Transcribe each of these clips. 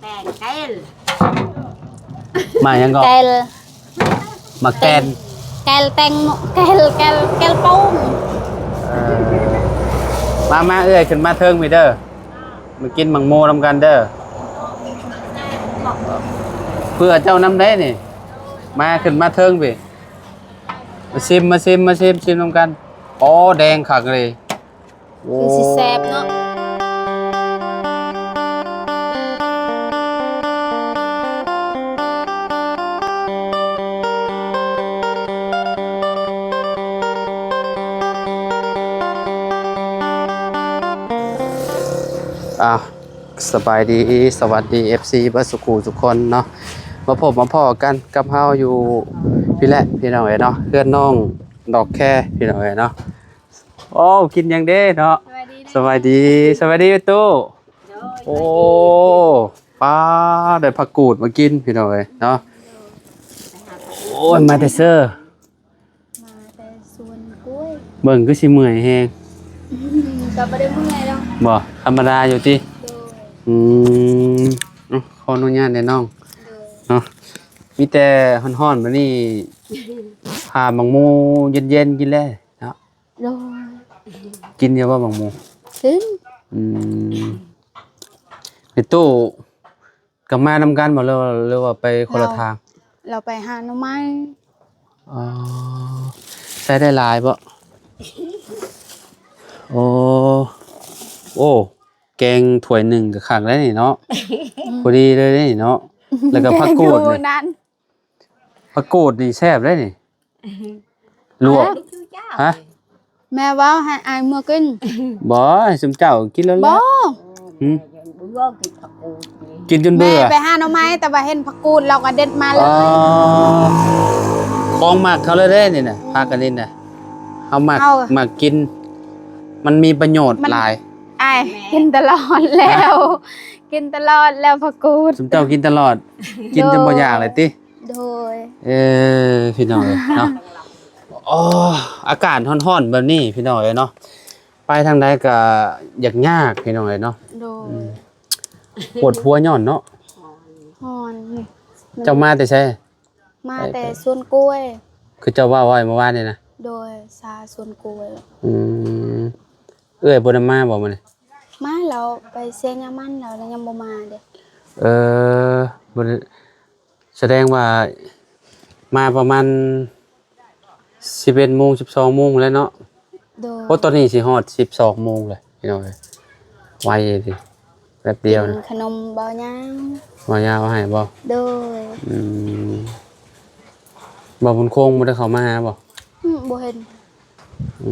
ແກງແກລ ໝາກຫຍັງເກາະ? ແກລ ໝາກແກນ ແກລແຕງໂມ ແກລ ແກລ ແກລໂປງ. ເອີ ມາ ມາ ເອື້ອຍ ຂຶ້ນມາເທິງພີ້ເດີ ມາກິນໝາກໂມນຳກັນເດີ ເພື່ອເຈົ້ານຳໄດ໋ນີ້. ມາ ຂຶ້ນມາເທິງພີ້ ມາຊິມ ມາຊິມ ມາຊິມ ຊິມນຳກັນ. ອໍ ແດງຄັກເລີຍ. ໂອ້ ຄືຊິແຊບເນາະ. ອ້າວ ສະບາຍດີ ສະຫວັດດີ ເອັຟຊີ ເບິດສູ່ຄູ່ສູ່ຄົນເນາະ. ມາພົບມາພໍ້ກັນກັບເຮົາຢູ່ພີ້ແຫຼະ ພີ່ນ້ອງເອີຍເນາະ, ເຮືອນນ້ອງດອກແຄ ພີ່ນ້ອງເອີຍເນາະ. ໂອ້ ກິນຫຍັງເດ້ເນາະ? ສະບາຍດີ ສະບາຍດີ ສະບາຍດີຕູ້. ໂດຍ ໂອ້ ປ້າ ໄດ້ຜັກກູດມາກິນ ພີ່ນ້ອງເອີຍເນາະ. ໂອ້ຍ ມາແຕ່ເຊີ? ມາແຕ່ສວນກ້ວຍ. ເບິ່ງຄືຊິເມື່ອຍແຮງ. ກໍບໍ່ໄດ້ເມື່ອຍດອກ. ບໍ່ ທຳມະດາຢູ່ຕິ? ໂດຍ ອືມ ເອົ້າ ຂໍອະນຸຍາດແດ່ນ້ອງ. ໂດຍ ເນາະ ມີແຕ່ຮ້ອນໆ ແບບນີ້ ພາໝາກໂມເຢັນໆ ກິນແລ້ວເນາະ. ໂດຍ ກິນຢູ່ບໍ່ໝາກໂມ? ກິນ. ອືມ ແມ່ຕູ້ກໍມານຳກັນບໍ່ ຫຼືວ່າ ຫຼືວ່າໄປຄົນລະທາງ? ລາວ ລາວໄປຫາໜໍ່ໄມ້. ອໍ ໃຊ້ໄດ້ຫຼາຍບໍ່? ໂອ້ ໂອ້ ແກງຖ້ວຍໜຶ່ງກໍຄັກແລ້ວນີ້ເນາະ. ອືມ ພໍດີເລີຍນີ້ເນາະ. ແລ້ວກໍຜັກກູດນີ້ ຜັກກູດນີ້ແຊບເດ້ນີ້ ລວກ. ຮະ? ແມ່ເວົ້າໃຫ້ອ້າຍເມືອກິນ. ບໍ່ ໃຫ້ຊຸມເຈົ້າກິນແລ້ວແຫຼະ. ບໍ່ ຫື? ກິນຈົນເບື່ອ. ແມ່ໄປຫາໜໍ່ໄມ້ ແຕ່ວ່າເຫັນຜັກກູດ ລາວກໍເດັດມາເລີຍ. ອໍ ຂອງມັກເຂົາເລີຍເດ້ນີ້ນະ ຜັກອັນນີ້ນະ ເຮົາມັກ ມັກກິນ ມັນມີປະໂຫຍດຫຼາຍ. ອ້າຍກິນຕະຫຼອດແລ້ວ ກິນຕະຫຼອດແລ້ວຜັກກູດ. ຊຸມເຈົ້າກິນຕະຫຼອດ ກິນຈົນບໍ່ຢາກເລີຍຕິ? ໂດຍ ເອີ ພີ່ນ້ອງເອີຍເນາະ. ອໍ ອາກາດຮ້ອນໆ ແບບນີ້ ພີ່ນ້ອງເອີຍເນາະ ໄປທາງໃດກໍຢາກຍາກ ພີ່ນ້ອງເອີຍເນາະ. ໂດຍ ອືມ ປວດຫົວຍ້ອນເນາະ. ຮ້ອນ. ເຈົ້າມາແຕ່ໃສ? ມາແຕ່ສວນກ້ວຍ ຄືເຈົ້າເວົ້າໄວ້ເມື່ອວານນີ້ນະ. ໂດຍ ຊາສວນກ້ວຍ. ອືມ ເອື້ອຍບໍ່ໄດ້ມາບໍ່ມື້ນີ້? ມາ ລາວໄປເຊຍາມັນ ລາວຍັງບໍ່ມາເດ້. ເອີ ບໍ່ໄດ້ ສະແດງວ່າມາປະມານສິບເອັດໂມງ ສິບສອງໂມງແລ້ວເນາະ. ໂດຍ ໂອ້ ຕອນນີ້ຊິຮອດສິບສອງໂມງແລ້ວ ພີ່ນ້ອງເອີຍ ໄວເດ ແປັບດຽວນະ. ກິນຂະໜົມເບົາຍາວ ເບົາຍາວເອົາໃຫ້ບໍ່? ໂດຍ ອືມ ບ່າວບຸນຄົງບໍ່ໄດ້ເຂົ້າມາຫາບໍ່? ອືມ ບໍ່ເຫັນ. ອື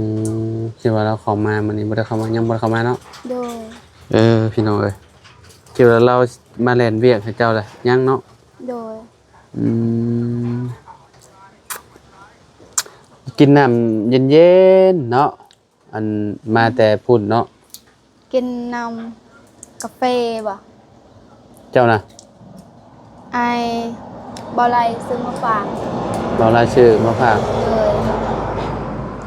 ມ ຄິດວ່າລາວເຂົ້າມາມື້ນີ້ ບໍ່ໄດ້ເຂົ້າມາ ຍັງບໍ່ໄດ້ເຂົ້າມາເນາະ. ໂດຍ ເອີ ພີ່ນ້ອງເອີຍ ຄິດວ່າລາວມາແລ່ນວຽກໃຫ້ເຈົ້າລະ ຍັງເນາະ. ໂດຍ ອືມ ກິນນ້ຳເຢັນໆ ເນາະ ອັນມາແຕ່ພຸ້ນເນາະ. ກິນນ້ຳກາເຟບໍ່? ເຈົ້ານະ? ອ້າຍ ເບົາໄລຊື້ມາຝາກ. ເບົາໄລຊື້ມາຝາກ. ໂດຍ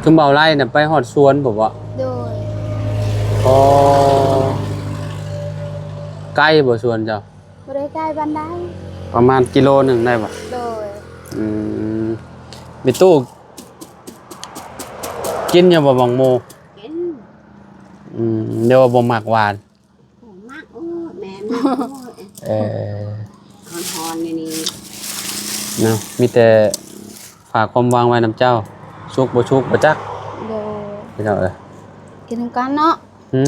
ຄືເບົາໄລນະໄປຮອດສວນພຸ້ນບໍ່? ໂດຍ ອໍ ໄກບໍ່ສວນເຈົ້າ? ບໍ່ໄດ້ໃກ້ປານໃດ ປະມານກິໂລໜຶ່ງໄດ້ບໍ່? ໂດຍ ອືມ ມີຕູ້ກິນຢູ່ບໍ່ໝາກໂມ? ກິນ ອືມ ແຕ່ວ່າບໍ່ມັກຫວານ. ມັກ ໂອ້ ແມ່ມັກ ໂອ້ ເອີ ຮ້ອນໆ ນີ້ເນາະ ມີແຕ່ ຝາກຄວາມຫວັງໄວ້ນຳເຈົ້າ ສຸກບໍ່ສຸກບໍ່ຈັກ. ໂດຍ ພີ່ນ້ອງເອີຍ ກິນນຳກັນເນາະ. ຫື?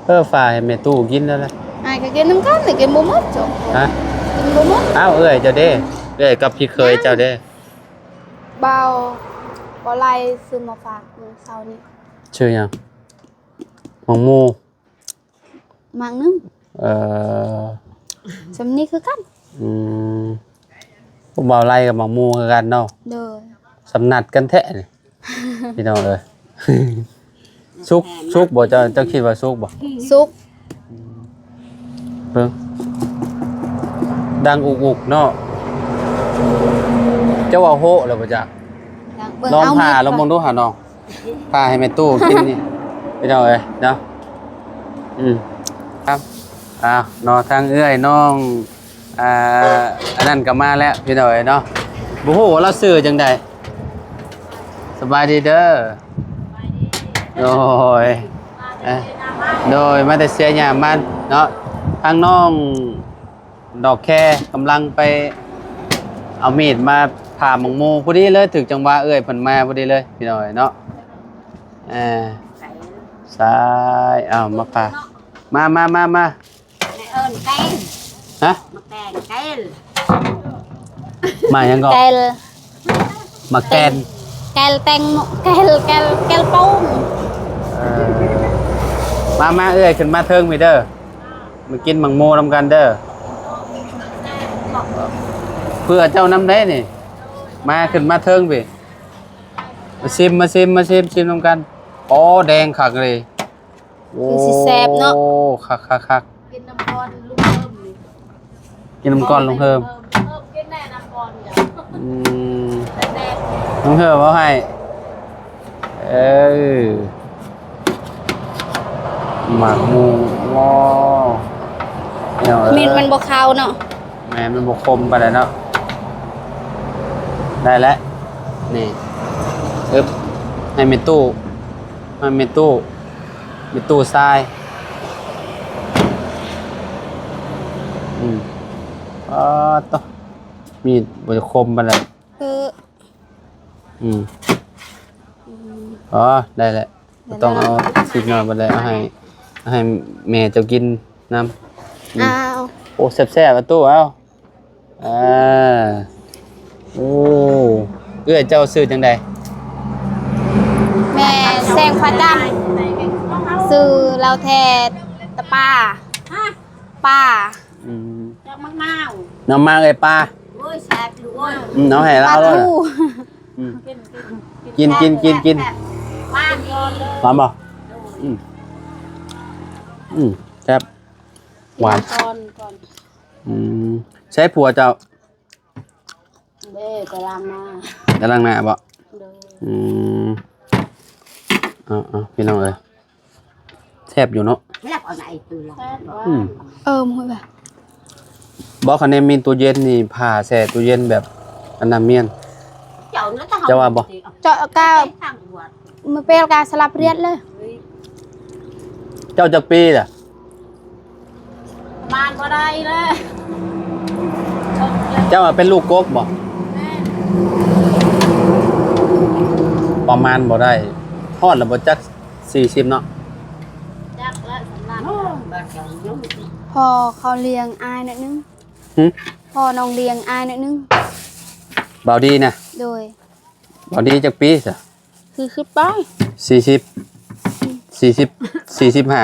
ເອີ ຝາກໃຫ້ແມ່ຕູ້ກິນແລ້ວລະ. ອ້າຍກໍກິນນຳກັນ ແຕ່ກິນບໍ່ໝົດ. ຮະ? ກິນບໍ່ໝົດ. ອ້າວ ເອື້ອຍເຈົ້າເດ້? ເອື້ອຍກັບພີ່ເຂີຍເຈົ້າເດ້? ບ່າວ ບ່າວໄລຊື້ມາຝາກມື້ເຊົ້ານີ້. ຊື່ຫຍັງ? ໝາກໂມ. ໝາກໜຶ່ງ. ເອີ ສ່ຳນີ້ຄືກັນ. ອືມ ພວກບ່າວໄລກັບໝາກໂມຄືກັນເນາະ. ໂດຍ ສ່ຳນັດກັນແທ້ນີ້ ພີ່ນ້ອງເອີຍ. ສຸກ ສຸກບໍ່? ເຈົ້າ ເຈົ້າຄິດວ່າສຸກບໍ່? ສຸກ. ເບິ່ງ ດັງອຸກໆ ເນາະ. ເຈົ້າວ່າໂຮະແລ້ວບໍ່ຈັກ? ເບິ່ງ ລອງຜ່າ ເອົາມີດ ລອງເບິ່ງດູຫານ້ອງ. ພາໃຫ້ແມ່ຕູ້ກິນນີ້ ພີ່ນ້ອງເອີຍເນາະ. ອືມ ຄັບ ເ ອ້າວເນາະ ທາງເອື້ອຍນ້ອງ ອ່າ ອັນນັ້ນກໍມາແລ້ວພີ່ນ້ອງເອີຍເນາະ. ບໍ່ຮູ້ວ່າລາວຊື່ຈັ່ງໃດ. ສະບາຍດີເດີ. ໂດຍ ເອີ ໂດຍ ມາແຕ່ເຊຍຍາມາເນາະ. ທາງນ້ອງ ດອກແຄກຳລັງໄປເອົາມີດມາຜ່າໝາກໂມ ພໍດີເລີຍ ຖືກຈັງຫວະເອື້ອຍເພິ່ນມາພໍດີເລີຍ ພີ່ນ້ອງເອີຍເນາະ. ເອີ ສາຍ ເອົາມາຜ່າ ມາ ມາ ມາ ມາ. ແມ່ເອີ້ນແກນ ຮະ? ມາແກນ ແກນ ມາຫຍັງເກາະ? ແກນ ມາແກນ ແກນແຕງໂມ ແກນ ແກນ ແກນໂປ່ງ. ເອີ ມາ ມາ ເອື້ອຍຂຶ້ນມາເທິງພີ້ເດີ ມາກິນໝາກໂມນຳກັນເດີ. ເພື່ອເຈົ້ານຳໄດ໋ນີ້ ມາ ຂຶ້ນມາເທິງພີ້ ມາຊິມ ມາຊິມ ມາຊິມ ຊິມນຳກັນ. ອໍ ແດງຄັກເລີຍ. ໂອ້ ຄືຊິແຊບເນາະ. ຄັກໆໆ ກິນນຳກ່ອນລຸງເພີ່ມນີ້ ກິນນຳກ່ອນລຸງເພີ່ມ. ເພີ່ມ ເພີ່ມ ກິນແດ່ນຳກ່ອນ. ອືມ ແຊບ ລຸງເພີ່ມເອົາໃຫ້. ເອີ ໝາກໂມ. ວ້າວ ມີດມັນບໍ່ຄາວເນາະ. ແມ່ນ ມັນບໍ່ຄົມປານໃດເນາະ. ໄດ້ແລ້ວ ນີ້ ອຶບ ໃຫ້ແມ່ຕູ້ ໃຫ້ແມ່ຕູ້ ແມ່ຕູ້ຊາຍ. ອືມ ອໍ ໂຕ ມີດບໍ່ຄົມປານໃດ. ເອີ ອືມ ອືມ ອໍ ໄດ້ແລ້ວ ໄດ້ແລ້ວ ບໍ່ຕ້ອງເອົາຊິບໜ້ອຍ ບໍ່ໄດ້ເອົາໃຫ້ ເອົາໃຫ້ແມ່ເຈົ້າກິນນຳ. ອືມ ອ້າວ ໂອ້ ແຊບໆ ອາຕູ້ ເອົາ. ເອີ ໂອ້ ເອື້ອຍເຈົ້າຊື່ຈັ່ງໃດ? ແມ່ແສງພະຈັນ ຊື່ລາວແທ້ຕະປາ ປາ. ອືມ ຈາກໝາກນາວ ນຳມາເອີຍປາ. ໂອ້ຍ ແຊບຢູ່ເວີຍ. ອືມ ເອົາໃຫ້ລາວໂລດ. ອືມ ກິນ ກິນ ກິນ ກິນ ກິນ ແຊບ ຫວານບໍ່? ອືມ ອືມ ແຊບ ຫວານ ກ່ອນ ກ່ອນ. ອືມ ໃສຜົວເຈົ້າ? ເດ້ ໄປລ້າງໜ້າ ໄປລ້າງໜ້າບໍ່? ໂດຍ. ອືມ ເອົາໆ ພີ່ນ້ອງເອີຍ ແຊບຢູ່ເນາະ. ແຊບ ອືມ ເອີ ບໍ່ ຄັນແມ່ນມີຕູ້ເຢັນນີ້ ຜ່າແຊ່ຕູ້ເຢັນແບບອັນນັ້ນແມ່ນ ເຈົ້າວ່າບໍ່? ເຈາະກາ ມາເປລກາສະຫຼັບລຽດເລີຍ. ເຈົ້າຈັກປີລະ? ປະມານບໍ່ໄດ້ເລີຍ. ເຈົ້າເປັນລູກກົກບໍ່? ແມ່ນ. ປະມານບໍ່ໄດ້ ຮອດລະບໍ່ຈັກ ສີ່ສິບເນາະ. ຈັກລະສຳລັບ ພໍ່ເຂົາລ້ຽງອ້າຍໜ້ອຍໜຶ່ງ. ຫຶ? ພໍ່ນ້ອງລ້ຽງອ້າຍໜ້ອຍໜຶ່ງ. ບ່າວດີນະ? ໂດຍ. ບ່າວດີຈັກປີຊະ? ສີ່ສິບປາຍ ສີ່ສິບ ສີ່ສິບ ສີ່ສິບຫ້າ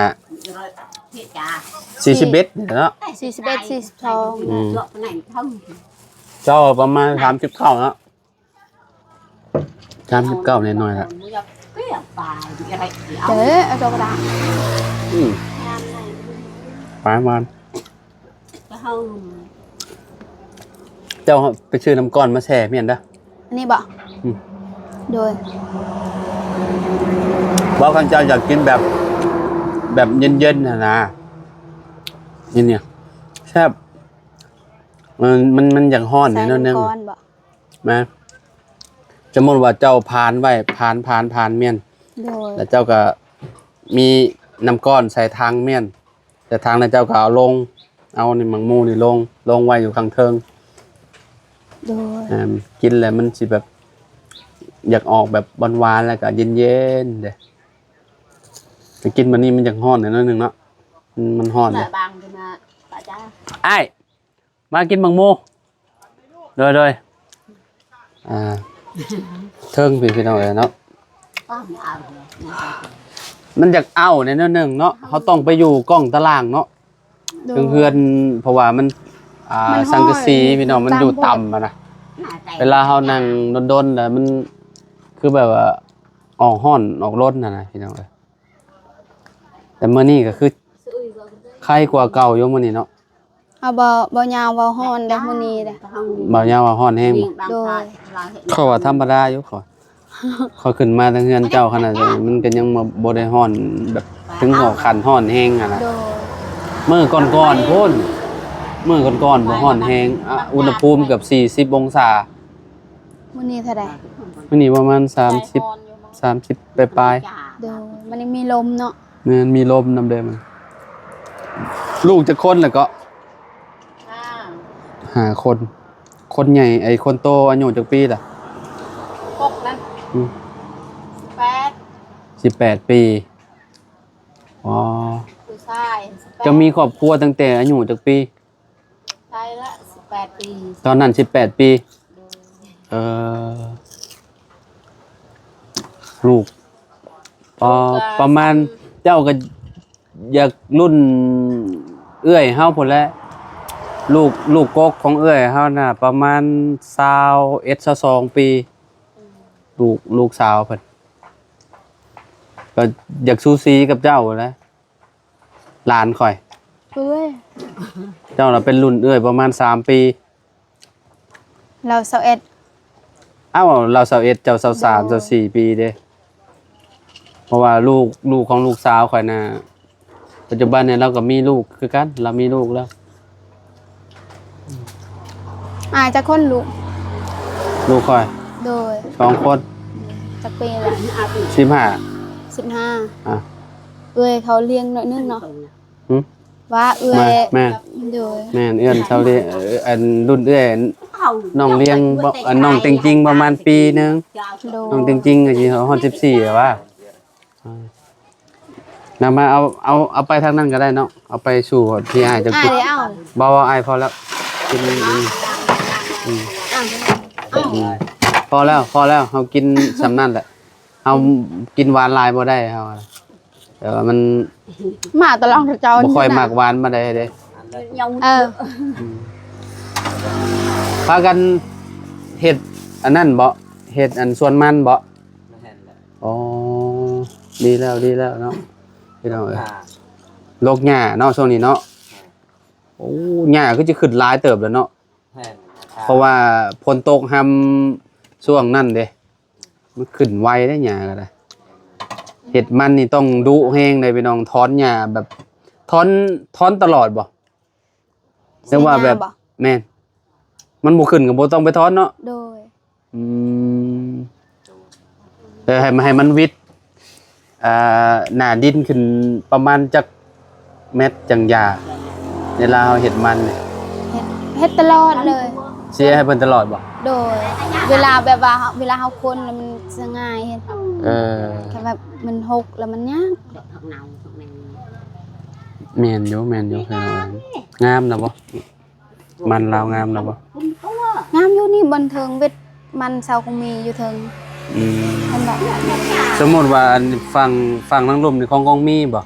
ສີ່ສິບເອັດນີ້ແຫຼະເນາະ. ສີ່ສິບເອັດ ສີ່ສິບສອງ. ອືມ ເຈົ້າປະມານສາມສິບເກົ້າເນາະ. ສາມສິບເກົ້າ ນ້ອຍໆ ລະ ເອີ ເອົາໂຕກະດາ. ອືມ ປານ ປານ ເຈົ້າໄປຊື້ນ້ຳກ້ອນມາແຊ່ແມ່ນເດີ ອັນນີ້ບໍ່? ອືມ ໂດຍ. ບໍ່ ຄັນເຈົ້າຢາກກິນແບບ ແບບເຢັນໆ ຫັ້ນນະ ນີ້ ນີ້ແຊບ. ມັນ ມັນ ມັນຢາກຮ້ອນແດ່ໜ້ອຍໜຶ່ງ ນະ. ສົມມຸດວ່າເຈົ້າພານໄວ້ ພານ ພານ ພານ ແມ່ນ. ໂດຍ. ແລ້ວເຈົ້າກໍມີນ້ຳກ້ອນໃສ່ຖັງ ແມ່ນ. ໃສ່ຖັງແລ້ວເຈົ້າກໍເອົາລົງ ເອົານີ້ໝາກໂມນີ້ລົງ ລົງໄວ້ຢູ່ຂ້າງເທິງ. ໂດຍ. ກິນແລ້ວມັນຊິແບບ ຢາກອອກແບບຫວານໆ ແລ້ວກໍເຢັນໆ ເດ້. ແຕ່ກິນບາດນີ້ມັນຢາກຮ້ອນແດ່ໜ້ອຍໜຶ່ງເນາະ ມັນ ມັນຮ້ອນເດ້. ອ້າຍ ມາກິນໝາກໂມ. ໂດຍ ໂດຍ. ອ່າ ເທິງພີ້ ພີ່ນ້ອງເອີຍເນາະ ມັນຢາກເອົາແດ່ໜ້ອຍໜຶ່ງເນາະ. ເຮົາຕ້ອງໄປຢູ່ກ້ອງຕາລ່າງເນາະ ໂດຍ ເທິງເຮືອນ ເພາະວ່າມັນ ອ່າ ມັນຮ້ອນ ສັງກະສີ ພີ່ນ້ອງ ມັນຢູ່ຕ່ຳຫັ້ນນະ. ເວລາເຮົານັ່ງດົນໆ ແລ້ວມັນຄືແບບວ່າ ອອກຮ້ອນອອກລົນຫັ້ນນະ ພີ່ນ້ອງເອີຍ. ແຕ່ມື້ນີ້ກໍຄືໄຄກວ່າເກົ່າຢູ່ມື້ນີ້ເນາະ. ເອົາ ບໍ່ ບໍ່ຍາວເວົ້າຮ້ອນເດ້ມື້ນີ້ເດ້. ບໍ່ຍາວເວົ້າຮ້ອນແຮງບໍ່? ໂດຍ. ຂ້ອຍວ່າທຳມະດາຢູ່ ຂ້ອຍ ຂ້ອຍຂຶ້ນມາແຕ່ເຮືອນເຈົ້າຂະໜາດນັ້ນ ມັນກໍຍັງບໍ່ ບໍ່ໄດ້ຮ້ອນແບບເຖິງຫົວຂັ້ນຮ້ອນແຮງຫັ້ນນະ. ໂດຍ. ມື້ກ່ອນໆພຸ້ນ ມື້ກ່ອນໆບໍ່ຮ້ອນແຮງ ອະ ອຸນຫະພູມເກືອບສີ່ສິບອົງສາ. ມື້ນີ້ເທົ່າໃດ? ມື້ນີ້ປະມານສາມສິບ ສາມສິບປາຍໆ. ໂດຍ ມັນຍັງມີລົມເນາະ. ແມ່ນ ມີລົມນຳເດ້. ມັນ ລູກຈັກຄົນລະເກາະ? ຫ້າ ຫ້າຄົນ. ຄົນໃຫຍ່ ໄອ້ຄົນໂຕອາຍຸຈັກປີລະ? ຫົກນັ້ນ ອືມ ສິບແປດ ສິບແປດປີ. ອໍ ຜູ້ຊາຍ ສິບແປດ. ເຈົ້າມີຄອບຄົວຕັ້ງແຕ່ອາຍຸຈັກປີ? ໄດ້ລະ ສິບແປດປີ. ຕອນນັ້ນສິບແປດປີ. ໂດຍ. ເອີ ລູກ ອໍ ປະມານ ເຈົ້າກໍຢາກລຸ້ນເອື້ອຍເຮົາພຸ້ນແຫຼະ. ລູກ ລູກກົກຂອງເອື້ອຍເຮົານະ ປະມານຊາວເອັດ ຊາວສອງປີ. ອືມ ລູກ ລູກສາວເພິ່ນ ກໍຢາກສູສີກັບເຈົ້າຫັ້ນແຫຼະ. ຫຼານຂ້ອຍ ເອື້ອຍ ເຈົ້າລະເປັນລຸ້ນເອື້ອຍປະມານສາມປີ. ລາວຊາວເອັດ. ອ້າວ ລາວຊາວເອັດ ເຈົ້າຊາວສາມ ໂດຍ ຊາວສີ່ປີເດ້. ເພາະວ່າລູກ ລູກຂອງລູກສາວຂ້ອຍນະ ປັດຈຸບັນນີ້ລາວກໍມີລູກຄືກັນ ລາວມີລູກແລ້ວ. ອາຍຈັກຄົນລູກ? ລູກຂ້ອຍ ໂດຍ ສອງຄົນ. ຈັກປີລະ? ສິບຫ້າ ສິບຫ້າ. ອາ ເອື້ອຍເຂົາລ້ຽງໜ້ອຍໜຶ່ງເນາະ. ຫື? ວ່າເອື້ອຍ ແມ່ນ ໂດຍ ແມ່ນ ເອື້ອຍເຂົາລ້ຽງ ເອີ ອັນລຸ້ນເອື້ອຍ ນ້ອງລ້ຽງ ນ້ອງເຕັງຈິງປະມານປີໜຶ່ງ. ໂດຍ ນ້ອງເຕັງຈິງກໍຊິຮອດສິບສີ່ແລ້ວວ່າ. ນຳມາເອົາ ເອົາ ເອົາໄປທາງນັ້ນກໍໄດ້ເນາະ ເອົາໄປສູ່ທີ່ອ້າຍຈັກ ອ້າຍໄດ້ເອົາ ບໍ່ ບໍ່ ອ້າຍພໍແລ້ວ ກິນ ອືມ ອືມ ພໍແລ້ວ ພໍແລ້ວ ເຮົາກິນສ່ຳນັ້ນແຫຼະ ເຮົາກິນຫວານຫຼາຍບໍ່ໄດ້ເຮົາ ແຕ່ວ່າມັນ ມາຕະຫຼອດເຈົ້າ ບໍ່ຄ່ອຍມັກຫວານປານໃດເດ້. ເອີ ອືມ ພາກັນເຮັດອັນນັ້ນບໍ່ ເຮັດອັນສວນມັນບໍ່? ອໍ ດີແລ້ວ ດີແລ້ວເນາະ ພີ່ນ້ອງເອີຍ. ລົກຫຍ້າເນາະ ຊ່ວງນີ້ເນາະ. ໂອ້ ຫຍ້າຄືຈະຂຶ້ນຫຼາຍເຕີບແລ້ວເນາະ. ແມ່ນ ເພາະວ່າຝົນຕົກຮຳຊ່ວງນັ້ນເດ້ ມັນຂຶ້ນໄວເດ້ຫຍ້າກໍໄດ້. ເຮັດມັນນີ້ຕ້ອງດຸແຮງເດ້ພີ່ນ້ອງ ຖອນຫຍ້າແບບ ຖອນ ຖອນຕະຫຼອດບໍ່? ແຕ່ວ່າແບບ ແມ່ນ ມັນບໍ່ຂຶ້ນກໍບໍ່ຕ້ອງໄປຖອນເນາະ. ໂດຍ. ອືມ ແຕ່ໃຫ້ ໃຫ້ມັນວິດ ອ່າ ໜ້າດິນຂຶ້ນປະມານຈັກແມັດຈັ່ງຢາ ເວລາເຮົາເຮັດມັນນີ້? ເຮັດ ເຮັດຕະຫຼອດເລີຍ. ເສຍໃຫ້ເພິ່ນຕະຫຼອດບໍ່? ໂດຍ. ເວລາແບບວ່າ ເວລາເຮົາຄົນແລ້ວມັນສະຫງ່າຍ ເຮັດ ເອີ ແບບມັນຫົກແລ້ວມັນຍາກ. ແມ່ນຢູ່ ແມ່ນຢູ່. ງາມນະບໍ່? ມັນລາວງາມນະບໍ່? ງາມຢູ່ນີ້ ບ່ອນເທິງເວັດມັນເຊົາຄົງມີຢູ່ເທິງ. ອືມ ເຫັນບໍ່? ສົມມຸດວ່າອັນຝັ່ງ ຝັ່ງທາງລຸ່ມນີ້ຂອງ ຂອງມີບໍ່?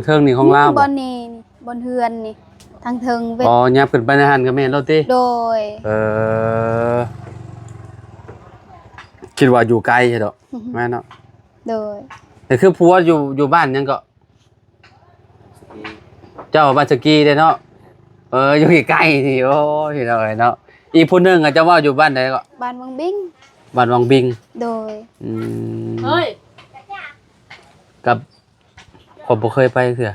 ເທິງໆນີ້ຂອງລາວບໍ່? ບ່ອນນີ້ ບ່ອນເຮືອນນີ້ ທາງເທິງເວັດ. ອໍ ຫຍັບຂຶ້ນໄປໃນຫັ້ນກໍແມ່ນໂລດຕິ? ໂດຍ. ເອີ ຄິດວ່າຢູ່ໄກຊະດອກ. ແມ່ນເນາະ? ໂດຍ. ແຕ່ຄືຜົວຢູ່ ຢູ່ບ້ານຫຍັງເກາະ? ເຈົ້າບ້ານສະກີເດ້ເນາະ. ເອີ ຢູ່ໃກ້ໆນີ້. ໂອ້ຍ ພີ່ນ້ອງເອີຍເນາະ. ອີກຜູ້ໜຶ່ງອະ ເຈົ້າເວົ້າຢູ່ບ້ານໃດເກາະ? ບ້ານວັງບິງ. ບ້ານວັງບິງ. ໂດຍ. ອືມ ເອີຍ ກັບ ຂ້ອຍບໍ່ເຄີຍໄປເທື່ອ.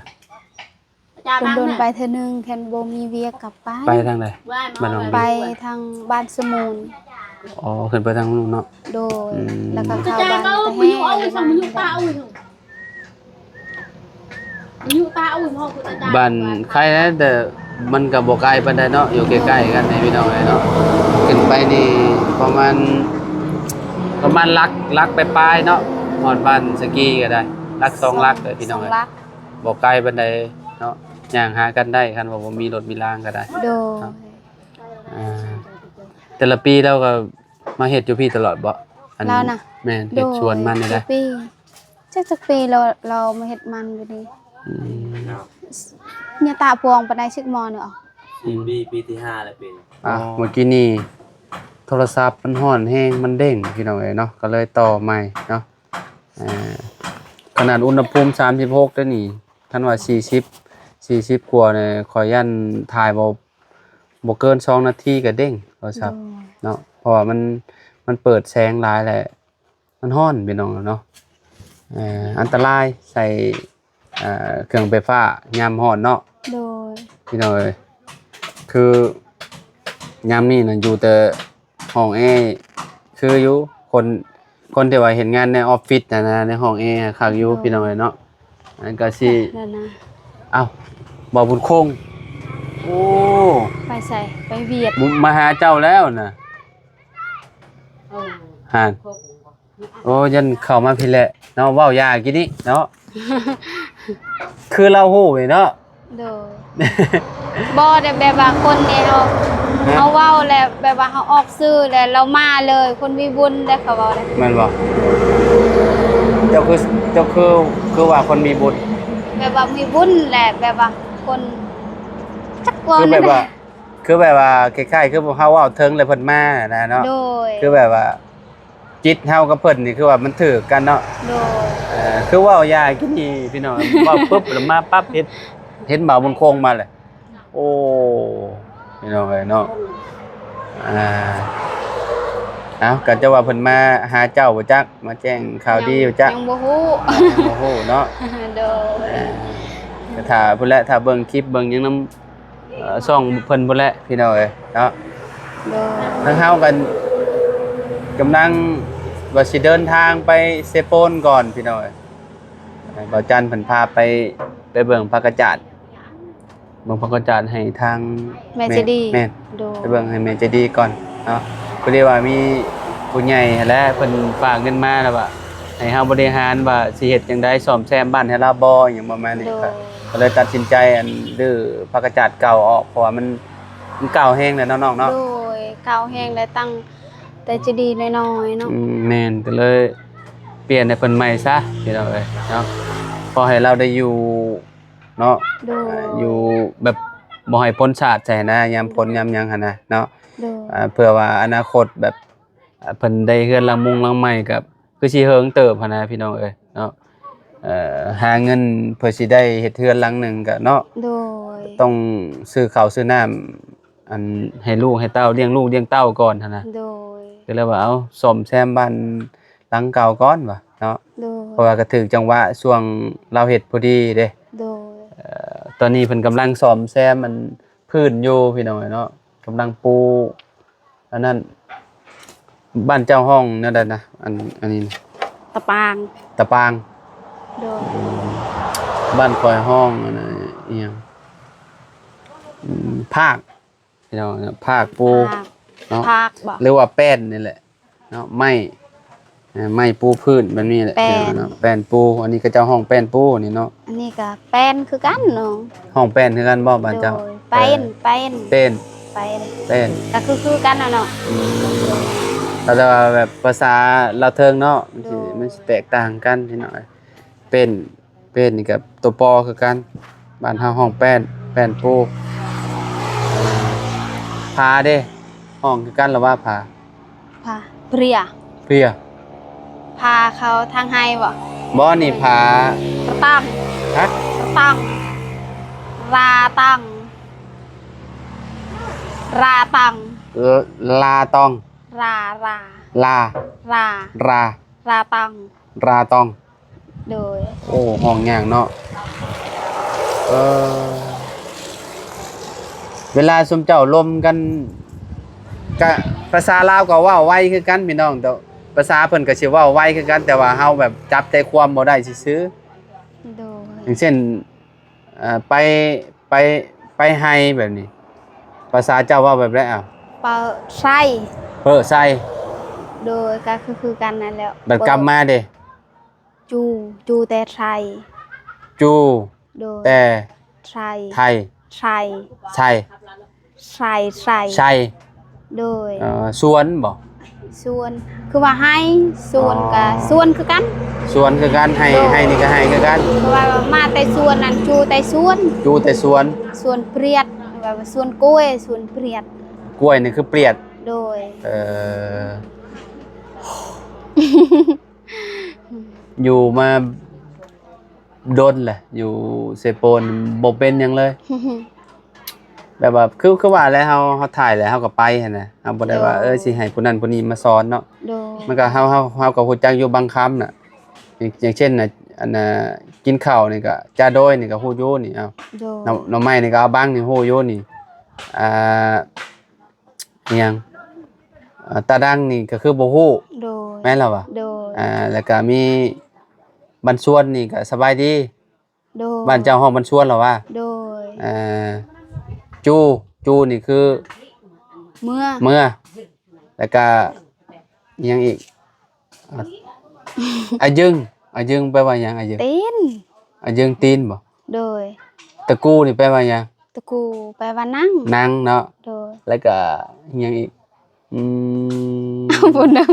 ດົນໆໄປເທື່ອໜຶ່ງ ຄັນບໍ່ມີວຽກກໍໄປ. ໄປທາງໃດ? ບ້ານວັງບິງ. ໄປທາງບ້ານສະໝູນ. ອໍ ຂຶ້ນໄປທາງນັ້ນເນາະ. ໂດຍ. ອືມ ແລ້ວກໍເຂົ້າບ້ານຕະແຮ. ບ້ານໄຄນະ ແຕ່ມັນກໍບໍ່ໄກປານໃດເນາະ ຢູ່ໃກ້ໆກັນນີ້ພີ່ນ້ອງເອີຍເນາະ. ຂຶ້ນໄປນີ້ປະມານ ປະມານຫຼັກ ຫຼັກປາຍໆເນາະ ຮອດບ້ານສະກີກໍໄດ້ ຫຼັກສອງຫຼັກເດີພີ່ນ້ອງເອີຍ. ບໍ່ໄກປານໃດເນາະ ຍ່າງຫາກັນໄດ້ ຄັນວ່າບໍ່ມີລົດມີລາງກໍໄດ້. ໂດຍ. ເນາະ ອ່າ ແຕ່ລະປີລາວກໍມາເຮັດຢູ່ພີ້ຕະຫຼອດບໍ່? ອັນ ລາວນະ? ແມ່ນ. ໂດຍ. ເຮັດສວນມັນນີ້ນະ? ປີ ຈັກ ຈັກປີລາວ ລາວມາເຮັດມັນຢູ່ນີ້. ອືມ ຍາຕາພວງປານໃດຊິກມອນເນາະ. ອືມ ປີ ປີທີຫ້າແລ້ວປີນີ້. ອ່າ ອໍ ເມື່ອກີ້ນີ້ໂທລະສັບມັນຮ້ອນແຮງ ມັນເດ້ງພີ່ນ້ອງເອີຍເນາະ ກໍເລີຍຕໍ່ໃໝ່ເນາະ. ອ່າ ຂະໜາດອຸນຫະພູມສາມສິບຫົກເດ້ນີ້ ຄັນວ່າສີ່ສິບ ສີ່ສິບກວ່ານີ້ ຂ້ອຍຢ້ານຖ່າຍບໍ່ ບໍ່ເກີນສອງນາທີກໍເດ້ງໂທລະສັບ ໂດຍ ເນາະ ເພາະວ່າມັນ ມັນເປີດແສງຫຼາຍແຫຼະ ມັນຮ້ອນພີ່ນ້ອງເນາະ. ເອີ ອັນຕະລາຍ ໃສ່ ອ່າ ເຄື່ອງໄຟຟ້າຍາມຮ້ອນເນາະ ໂດຍ ພີ່ນ້ອງເອີຍ. ຄືຍາມນີ້ນະ ຢູ່ແຕ່ຫ້ອງແອ ຄືຢູ່ ຄົນ ຄົນທີ່ວ່າເຮັດງານໃນອອບຟິດຫັ້ນນະ ໃນຫ້ອງແອຄັກຢູ່ ໂດຍ ພີ່ນ້ອງເອີຍເນາະ. ອັນນັ້ນກໍຊິ ນັ້ນນະ ເອົ້າ ບ່າວບຸນຄົງ ໂອ້ ໄປໃສ? ໄປຫວຽດ ມາຫາເຈົ້າແລ້ວນະ. ເອີ ຫັ້ນ ໂອ້ ຢ້ານເຂົ້າມາພີ້ແຫຼະເນາະ ເວົ້າຢາກິນນີ້ເນາະ. ຄືລາວຮູ້ນີ້ເນາະ. ໂດຍ ບໍ່ໄດ້ແບບວ່າຄົນນີ້ເຮົາ ຮະ? ເຮົາເວົ້າແລ້ວແບບວ່າເຮົາອອກຊື່ແລ້ວລາວມາເລີຍ ຄົນມີບຸນໄດ້ ເຂົາເວົ້າໄດ້. ແມ່ນບໍ່? ເຈົ້າຄື ເຈົ້າຄື ຄືວ່າຄົນມີບຸນ ແບບວ່າມີບຸນແຫຼະ ແບບວ່າຄົນ ຈັກເວົ້າ ຄືແບບວ່າ ແນວໃດ ຄືແບບວ່າຄ້າຍໆ ຄືພວກເຮົາເວົ້າເຖິງແລ້ວເພິ່ນມານະເນາະ. ໂດຍ ຄືແບບວ່າ ຈິດເຮົາກັບເພິ່ນນີ້ຄືວ່າມັນຖືກກັນເນາະ. ໂດຍ ເອີ ຄືເວົ້າຢາກິນນີ້ພີ່ນ້ອງ ເວົ້າປຶບແລ້ວມາປັບ ເຫັນ ເຫັນບ່າວບຸນຄົງມາແລ້ວ ໂອ້ ພີ່ນ້ອງເອີຍເນາະ. ອ່າ ເອົ້າ ກໍຈະວ່າເພິ່ນມາຫາເຈົ້າບໍ່ຈັກ ມາແຈ້ງຂ່າວດີບໍ່ຈັກ ຍັງ ຍັງບໍ່ຮູ້ ຍັງບໍ່ຮູ້ເນາະ. ໂດຍ ອ່າ ກໍຖ້າພຸ້ນແຫຼະ ຖ້າເບິ່ງຄລິບເບິ່ງຫຍັງນຳ ເອີ ຊ່ອງເພິ່ນພຸ້ນແຫຼະພີ່ນ້ອງເອີຍເນາະ. ໂດຍ ທາງເຮົາກັນກຳລັງວ່າຊິເດີນທາງໄປເຊໂປນກ່ອນພີ່ນ້ອງເອີຍ. ບ່າວຈັນເພິ່ນພາໄປ ໄປເບິ່ງພະກະຈາດ ເບິ່ງພະກະຈາດໃຫ້ທາງແມ່ເຈດີ. ແມ່ນ ໂດຍ ໄປເບິ່ງໃຫ້ແມ່ເຈດີກ່ອນເນາະ. ພໍດີວ່າມີຜູ້ໃຫຍ່ຫັ້ນແຫຼະ ເພິ່ນຝາກເງິນມາແລ້ວວ່າ ໃຫ້ເຮົາບໍລິຫານວ່າຊິເຮັດຈັ່ງໃດ ສ້ອມແຊມບ້ານໃຫ້ລາວບໍ່ ຫຍັງປະມານນີ້. ໂດຍ ກໍ ກໍເລີຍຕັດສິນໃຈ ອັນ ຮື້ພະກະຈາດເກົ່າອອກ ເພາະວ່າມັນ ມັນເກົ່າແຮງແລ້ວເນາະນ້ອງເນາະ. ໂດຍ ເກົ່າແຮງແລ້ວ ຕັ້ງແຕ່ເຈດີນ້ອຍໆເນາະ. ອືມ ແມ່ນ ກໍເລີຍປ່ຽນໃຫ້ເພິ່ນໃໝ່ຊະ ພີ່ນ້ອງເອີຍເນາະ. ພໍໃຫ້ລາວໄດ້ຢູ່ເນາະ. ໂດຍ ອ່າ ຢູ່ແບບບໍ່ໃຫ້ຝົນສາດໃສ່ຫັ້ນນະ ຍາມຝົນ ໂດຍ ຍາມຫຍັງຫັ້ນນະເນາະ. ໂດຍ ອ່າ ເພື່ອວ່າອະນາຄົດແບບ ອ່າ ເພິ່ນໄດ້ເຮືອນຫຼັງມຸງຫຼັງໃໝ່ ກໍຄືຊິເຫິງເຕີບຫັ້ນນະ ພີ່ນ້ອງເອີຍເນາະ. ເອີ ຫາເງິນເພື່ອຊິໄດ້ເຮັດເຮືອນຫຼັງໜຶ່ງກໍເນາະ. ໂດຍ ຕ້ອງຊື້ເຂົ້າຊື້ນ້ຳ ອັນ ໃຫ້ລູກໃຫ້ເຕົ້າ ລ້ຽງລູກລ້ຽງເຕົ້າກ່ອນຫັ້ນນະ. ໂດຍ ກໍເລີຍວ່າ ເອົາ ສ້ອມແຊມບ້ານຫຼັງເກົ່າກ່ອນວ່າເນາະ. ໂດຍ ເພາະວ່າກໍຖືກຈັງຫວະຊ່ວງລາວເຮັດພໍດີເດ້. ໂດຍ ເອີ ຕອນນີ້ເພິ່ນກຳລັງສ້ອມແຊມ ອັນ ພື້ນຢູ່ ພີ່ນ້ອງເອີຍເນາະ ກຳລັງປູ ອັນນັ້ນ ບ້ານເຈົ້າຮ້ອງແນວໃດນະ? ອັນ ອັນນີ້ນະ ຕະປາງ ຕະປາງ. ໂດຍ ອືມ ບ້ານຂ້ອຍຮ້ອງອັນນັ້ນ ອີຫຍັງ ອືມ ພາກ ພີ່ນ້ອງເນາະ ພາກປູ ພາກ ເນາະ ພາກບໍ່ ຫຼືວ່າແປ້ນນີ້ແຫຼະເນາະ ໄມ້ ເອີ ໄມ້ປູພື້ນແບບນີ້ແຫຼະ ແປ້ນ ເນາະ ແປ້ນປູ. ອັນນີ້ເຂົາເຈົ້າຮ້ອງແປ້ນປູນີ້ເນາະ. ອັນນີ້ກໍແປ້ນຄືກັນເນາະ. ຮ້ອງແປ້ນຄືກັນບໍ່ບ້ານເຈົ້າ? ໂດຍ ແປ້ນ ເອີ ແປ້ນ ແປ້ນ ແປ້ນ ກໍຄື ຄືກັນນະເນາະ. ອືມ ແຕ່ວ່າແບບພາສາລາວເທິງເນາະ ມັນຊິ ໂດຍ ມັນຊິແຕກຕ່າງກັນນິດໜ້ອຍ. ເປັນ ເປັນນີ້ກໍຕົວປໍຄືກັນ ບ້ານເຮົາຮ້ອງແປ້ນ ແປ້ນປູ. ຜາເດ້ ຮ້ອງຄືກັນລະວ່າຜາ? ຜາ ເພຍ ເພຍ ຜາເຂົາທາງໄຮ່ບໍ່? ບໍ່ ນີ້ຜາ ຕະຕັງ ຮະ? ຕະຕັງ ລາຕັງ ລາຕັງ ລາຕອງ ລາ ລາ ລາ ລາ ລາ ລາຕັງ ລາຕອງ. ໂດຍ ໂອ້ ຮ້ອງຍາກເນາະ. ເອີ ເວລາຊຸມເຈົ້າລົມກັນ ກະພາສາລາວກໍເວົ້າໄວຄືກັນພີ່ນ້ອງ ແຕ່ພາສາເພິ່ນກໍຊິເວົ້າໄວຄືກັນ ແຕ່ວ່າເຮົາແບບຈັບໃຈຄວາມບໍ່ໄດ້ຊື່ໆ. ໂດຍ ຢ່າງເຊັ່ນ ເອີ ໄປ ໄປ ໄປໄຮ່ແບບນີ້ ພາສາເຈົ້າເວົ້າແບບໃດ? ເອົ້າ ເປີໄຊ ເປີໄຊ. ໂດຍ ກໍຄື ຄືກັນນັ້ນແຫຼະ. ບັດກັບມາເດ? ຈູ ຈູແຕ່ໄຊ ຈູ ໂດຍ ແຕ່ໄທ ໄຊ ໄຊ ໄຊ ໄຊ ໄຊ ໂດຍ ເອີ ສວນບໍ່? ສວນ ຄືວ່າໄຮ່ ສວນ ອໍ ກໍສວນຄືກັນ ສວນຄືກັນ ໄຮ່ ໂດຍ ໄຮ່ນີ້ກໍໄຮ່ຄືກັນ ເພາະວ່າມາແຕ່ສວນນັ້ນ ຈູແຕ່ສວນ ຈູແຕ່ສວນ ສວນປຽດ ແບບວ່າສວນກ້ວຍ ສວນປຽດ ກ້ວຍນີ້ຄືປຽດ ໂດຍ ເອີ ຢູ່ມາດົນແຫຼະ ຢູ່ເຊໂປນບໍ່ເປັນຫຍັງເລີຍ ແບບວ່າ ຄື ຄືວ່າແຫຼະ ເຮົາ ເຮົາຖ່າຍແລ້ວເຮົາກໍໄປຫັ້ນນະ ເຮົາບໍ່ໄດ້ວ່າ ໂດຍ ເອີ ຊິໃຫ້ຜູ້ນັ້ນຜູ້ນີ້ມາສອນເນາະ ໂດຍ ມັນກໍ ເຮົາ ເຮົາ ເຮົາກໍຮູ້ຈັກຢູ່ບາງຄຳນະ ຢ່າງ ຢ່າງເຊັ່ນນະ ອັນນະ ກິນເຂົ້ານີ້ກໍ ຈາໂດຍນີ້ກໍຮູ້ຢູ່ນີ້ ເອົ້າ ໂດຍ ໜໍ່ ໜໍ່ໄມ້ນີ້ກໍເອົາບັງນີ້ຮູ້ຢູ່ນີ້ ອ່າ ອີ່ຫຍັງ ເອີ ຕາດັງນີ້ກໍຄືບໍ່ຮູ້ ໂດຍ ແມ່ນແລ້ວຫວາ? ໂດຍ ອ່າ ແລ້ວກໍມີບັນຊວນນີ້ກໍສະບາຍດີ ໂດຍ ບ້ານເຈົ້າຮ້ອງບັນຊວນແລ້ວຫວາ? ໂດຍ ເອີ ຈູ ຈູນີ້ຄື ເມືອ ເມືອ ແລ້ວກະອີ່ຫຍັງອີກ? ອາຍຶງ ອາຍຶງແປວ່າຫຍັງ? ອາຍຶງ ຕີນ ອາຍຶງຕີນບໍ? ໂດຍ ຕະກູນີ້ແປວ່າຫຍັງ? ຕະກູແປວ່ານັ່ງ ນັ່ງເນາະ ໂດຍ ແລ້ວກະອີ່ຫຍັງອີກ? ອືມ ຜູ້ໜຶ່ງ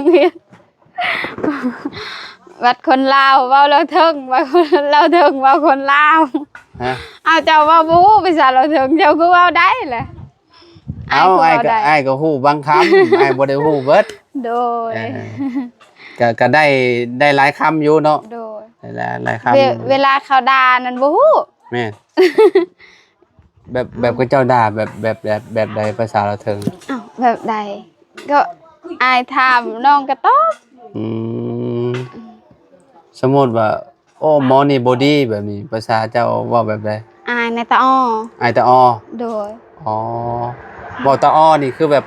ບັດຄົນລາວເວົ້າລາວເທິງ ເວົ້າລາວເທິງ ເວົ້າຄົນລາວ ຮະ? ເອົາ ເຈົ້າເວົ້າບໍ່ຮູ້ພາສາລາວເທິງ ເຈົ້າຄືເວົ້າໄດ້ລະ? ເອົ້າ ອ້າຍກໍ ອ້າຍກໍຮູ້ບາງຄຳ ອ້າຍບໍ່ໄດ້ຮູ້ເບິດ ໂດຍ ເອີ ກໍ ກໍໄດ້ ໄດ້ຫຼາຍຄຳຢູ່ເນາະ ໂດຍ ໄດ້ຫຼາຍ ຫຼາຍຄຳ ເວ ເວລາເຂົາດ່ານັ້ນບໍ່ຮູ້ ແມ່ນ ແບບ ແບບເຂົາເຈົ້າດ່າແບບ ແບບ ແບບ ແບບໃດພາສາລາວເທິງ? ອ້າວ ແບບໃດ? ກໍອ້າຍຖາມ ນ້ອງກໍຕອບ ອືມ ສົມມຸດວ່າ ໂອ້ ໝໍນີ້ບໍ່ດີ ແບບນີ້ ພາສາເຈົ້າເວົ້າແບບໃດ? ອາຍນາຍຕາອໍ ອາຍຕາອໍ ໂດຍ ອໍ ເວົ້າຕາອໍນີ້ຄືແບບ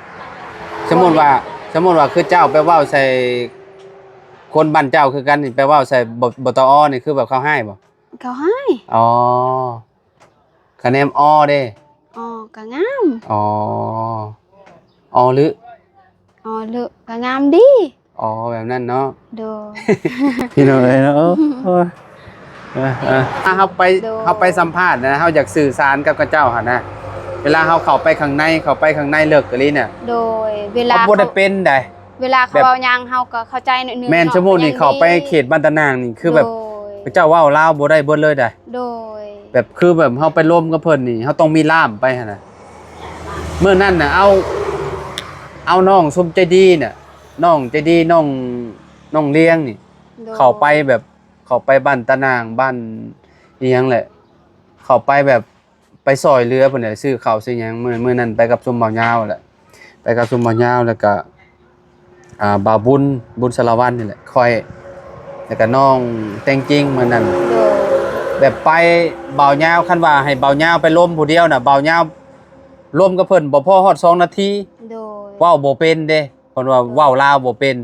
ສົມມຸດວ່າ ສົມມຸດວ່າຄືເຈົ້າໄປເວົ້າໃສ່ຄົນບ້ານເຈົ້າຄືກັນນີ້ ໄປເວົ້າໃສ່ ບໍ່ ບໍ່ຕາອໍນີ້ ຄືແບບເຂົາຮ້າຍບໍ່? ເຂົາຮ້າຍ ອໍ ຄະແນນອໍເດ້ ອໍກໍງາມ ອໍ ອໍ ຫຼື ອໍ ຫຼື ກໍງາມດີ ອໍ ແບບນັ້ນເນາະ ໂດຍ ພີ່ນ້ອງເອີຍເນາະ ໂອ້ຍ ເອີ ເອີ ຖ້າເຮົາໄປ ໂດຍ ເຮົາໄປສຳພາດນະ ເຮົາຢາກສື່ສານກັບເຂົາເຈົ້າຫັ້ນນະ ເວລາເຮົາເຂົ້າໄປຂ້າງໃນ ເຂົ້າໄປຂ້າງໃນເລິກອີ່ຫຼີນະ ໂດຍ ເວລາ ເຮົາບໍ່ໄດ້ເປັນໃດ ເວລາເຂົາ ແບບ ເວົ້າຫຍັງເຮົາກໍເຂົ້າໃຈໜ້ອຍໜຶ່ງ ແມ່ນ ເນາະ ສົມມຸດນີ້ເຂົາໄປເຂດບ້ານຕານາງນີ້ ຄືແບບ ໂດຍ ເຂົາເຈົ້າເວົ້າລາວບໍ່ໄດ້ເບິດເລີຍໃດ ໂດຍ ແບບ ຄືແບບເຮົາໄປລົມກັບເພິ່ນນີ້ ເຮົາຕ້ອງມີລ່າມໄປຫັ້ນນະ ມື້ນັ້ນນະ ເອົາ ເອົານ້ອງຊຸມໃຈດີນະ ນ້ອງໃຈດີ ນ້ອງ ນ້ອງລຽງນີ້ ໂດຍ ເຂົ້າໄປແບບ ເຂົ້າໄປບ້ານຕານາງ ບ້ານອີ່ຫຍັງແຫຼະ ເຂົ້າໄປແບບ ໄປຊ່ອຍເຫຼືອເພິ່ນແຫຼະ ຊື້ເຂົ້າຊື້ຫຍັງ ມື້ ມື້ນັ້ນໄປກັບຊຸມບ່າວຍາວແຫຼະ ໄປກັບຊຸມບ່າວຍາວ ແລ້ວກະ ອ່າ ບ່າວບຸນ ບຸນສາລະວັນນີ້ແຫຼະ ຂ້ອຍ ແລ້ວກະນ້ອງແຕງຈິງ ມື້ນັ້ນ ໂດຍ ແບບໄປ ບ່າວຍາວ ຄັນວ່າໃຫ້ບ່າວຍາວໄປລົມຜູ້ດຽວນະ ບ່າວຍາວລົມກັບເພິ່ນບໍ່ພໍຮອດສອງນາທີ ໂດຍ ເວົ້າບໍ່ເປັນເດ້ ເພິ່ນວ່າເວົ້າລາວບໍ່ເປັນ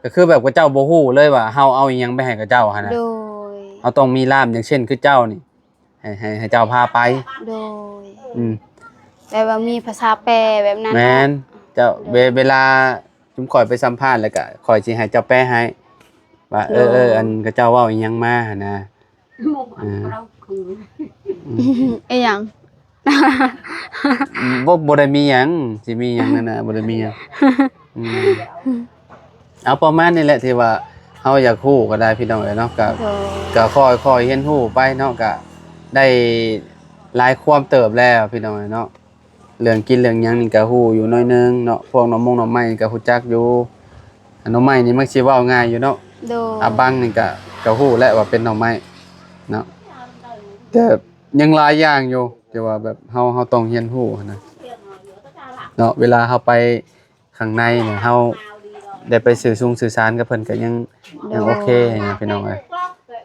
ກໍຄືແບບເຂົາເຈົ້າບໍ່ຮູ້ເລີຍວ່າເຮົາເອົາອີ່ຫຍັງໄປໃຫ້ເຂົາເຈົ້າຫັ້ນນະ ໂດຍ ເຮົາຕ້ອງມີລ່າມ ຢ່າງເຊັ່ນຄືເຈົ້ານີ້ ໃຫ້ ໃຫ້ ໃຫ້ເຈົ້າພາໄປ ໂດຍ ອືມ ແບບວ່າມີພາສາແປແບບນັ້ນ ແມ່ນ ເນາະ ເຈົ້າ ໂດຍ ເວ ເວລາຊຸມຂ້ອຍໄປສຳພາດ ແລ້ວກະຂ້ອຍຊິໃຫ້ເຈົ້າແປໃຫ້ ວ່າ ໂດຍ ເອີ ເອີ ອັນເຂົາເຈົ້າເວົ້າອີ່ຫຍັງມາຫັ້ນນະ ເອີ ອີ່ຫຍັງ? ບໍ່ ບໍ່ໄດ້ມີຫຍັງ ຊິມີຫຍັງນັ້ນນະ ບໍ່ໄດ້ມີຫຍັງ ອືມ ເອົາປະມານນີ້ແຫຼະ ທີ່ວ່າເຮົາຢາກຮູ້ກໍໄດ້ພີ່ນ້ອງເອີຍເນາະ ກໍ ໂດຍ ກໍຄ່ອຍໆຮຽນຮູ້ໄປເນາະ ກໍໄດ້ຫຼາຍຄວາມເຕີບແລ້ວພີ່ນ້ອງເອີຍເນາະ ເລື່ອງກິນເລື່ອງຫຍັງນີ້ກໍຮູ້ຢູ່ໜ້ອຍໜຶ່ງເນາະ ພວກໜໍ່ມົງໜໍ່ໄມ້ນີ້ກໍຮູ້ຈັກຢູ່ ໜໍ່ໄມ້ນີ້ມັນຊິເວົ້າງ່າຍຢູ່ເນາະ ໂດຍ ອາບັງນີ້ກໍ ກໍຮູ້ແຫຼະວ່າເປັນໜໍ່ໄມ້ເນາະ ແຕ່ຍັງຫຼາຍຢ່າງຢູ່ ທີ່ວ່າແບບເຮົາ ເຮົາຕ້ອງຮຽນຮູ້ຫັ້ນນະເນາະ ເວລາເຮົາໄປ ຂ້າງໃນນີ້ເຮົາໄດ້ໄປສື່ສົງສື່ສານກັບເພິ່ນກໍຍັງ ໂດຍ ຍັງໂອເຄນະພີ່ນ້ອງເອີຍ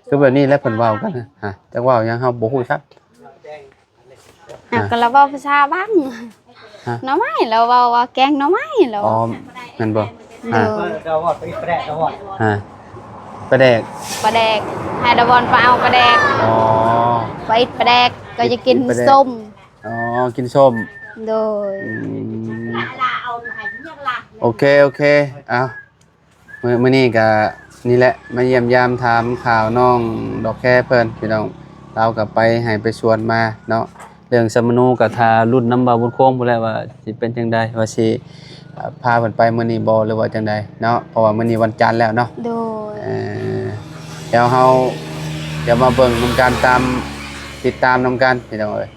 ຄືແບບນີ້ແຫຼະເພິ່ນເວົ້າກັນນະ ຮະ ຈັກເວົ້າຫຍັງເຮົາບໍ່ຮູ້ຈັກ ອ່ະ ອ່ະ ກໍລາວເວົ້າພາສາບັງ ຮະ ໜໍ່ໄມ້ ລາວເວົ້າວ່າແກງໜໍ່ໄມ້ ລາວ ອໍ ແມ່ນບໍ່ ໂດຍ ຮະ ປາແດກ ປາແດກ ປາແດກ ໃຫ້ລາວວອນໄປເອົາປາແດກ ອໍ ໄປປາແດກ ກໍຢາກກິນ ກິນປາແດກ ສົ້ມ ອໍ ກິນສົ້ມ ໂດຍ ອືມ ໂອເຄ ໂອເຄ ເອົາ ມື້ ມື້ນີ້ກະນີ້ແຫຼະ ມາຢ້ຽມຢາມຖາມຂ່າວນ້ອງດອກແຄເພິ່ນພີ່ນ້ອງ ລາວກະໄປໄຮ່ໄປສວນມາເນາະ ເລື່ອງສຳມະໂນກະຖ້າລຸ້ນນຳບ່າວບຸນຄົງພຸ້ນແຫຼະວ່າຊິເປັນຈັ່ງໃດ ວ່າຊິ ອ່າ ພາເພິ່ນໄປມື້ນີ້ບໍ່ ຫຼືວ່າຈັ່ງໃດເນາະ ເພາະວ່າມື້ນີ້ວັນຈັນແລ້ວເນາະ ໂດຍ ເອີ ດຽວເຮົາ ດຽວມາເບິ່ງນຳກັນ ຕາມ ຕິດຕາມນຳກັນພີ່ນ້ອງເອີຍ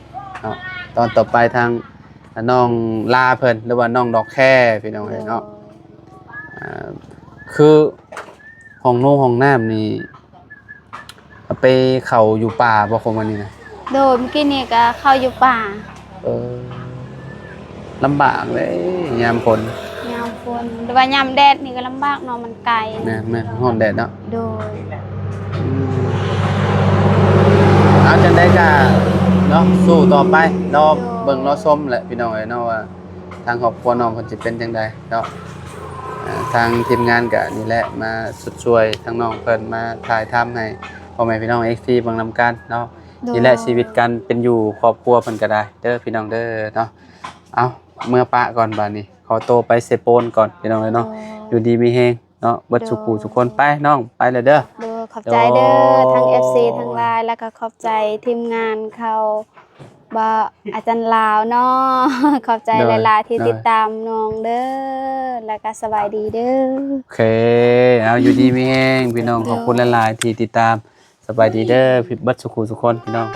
ເນາະ ຕອນຕໍ່ໄປທາງ ນ້ອງລາເພິ່ນ ຫຼືວ່ານ້ອງດອກແຄພີ່ນ້ອງເອີຍເນາະ ໂດຍ ອ່າ ຄືຫ້ອງໂນງຫ້ອງນ້ຳນີ້ ໄປເຂົ້າຢູ່ປ່າບໍ່ ຂອງມັນນີ້ນະ? ໂດຍ ມື້ກີ້ນີ້ກໍເຂົ້າຢູ່ປ່າ ເອີ ລຳບາກເດ້ຍາມຝົນ ຍາມຝົນ ຫຼືວ່າຍາມແດດນີ້ກໍລຳບາກເນາະ ມັນໄກ ແມ່ນໆ ຮ້ອນແດດເນາະ ໂດຍ ອືມ ເອົາຈັ່ງໃດກະເນາະ ສູ້ຕໍ່ໄປ ລໍເບິ່ງລໍຊົມແຫຼະພີ່ນ້ອງເອີຍເນາະ ວ່າທາງຄອບຄົວນ້ອງເພິ່ນຊິເປັນຈັ່ງໃດເນາະ. ອ່າ ທາງທີມງານກະນີ້ແຫຼະ ມາຊຸດຊ່ວຍທາງນ້ອງເພິ່ນ ມາຖ່າຍທຳໃຫ້ພໍ່ແມ່ພີ່ນ້ອງເອັຟຊີເບິ່ງນຳກັນເນາະ. ໂດຍ ນີ້ແຫຼະຊີວິດການເປັນຢູ່ຄອບຄົວເພິ່ນກະໄດ້ເດີພີ່ນ້ອງເດີເນາະ. ເອົາ ເມືອປະກ່ອນບາດນີ້ ຂໍໂຕໄປເຊໂປນກ່ອນພີ່ນ້ອງເອີຍເນາະ. ໂດຍ ຢູ່ດີມີແຮງເນາະ ເບິດ ໂດຍ ສູ່ຜູ້ສູ່ຄົນ ໄປນ້ອງ ໄປແລ້ວເດີ. ໂດຍ ຂອບໃຈເດີ ໂດຍ ທັງເອັຟຊີທັງຫຼາຍ ແລ້ວກໍຂອບໃຈທີມງານເຂົາ ບໍ່ ອາຈານລາວເນາະ ຂອບໃຈ ໂດຍ ຫຼາຍໆທີ່ ໂດຍ ຕິດຕາມນ້ອງເດີ ແລ້ວກໍສະບາຍດີເດີ. ໂອເຄ ເອົາ ຢູ່ດີມີແຮງພີ່ນ້ອງ ໂດຍ ຂອບຄຸນຫຼາຍໆທີ່ຕິດຕາມ. ສະບາຍດີເດີ ເບິດສູ່ຜູ້ສູ່ຄົນພີ່ນ້ອງ.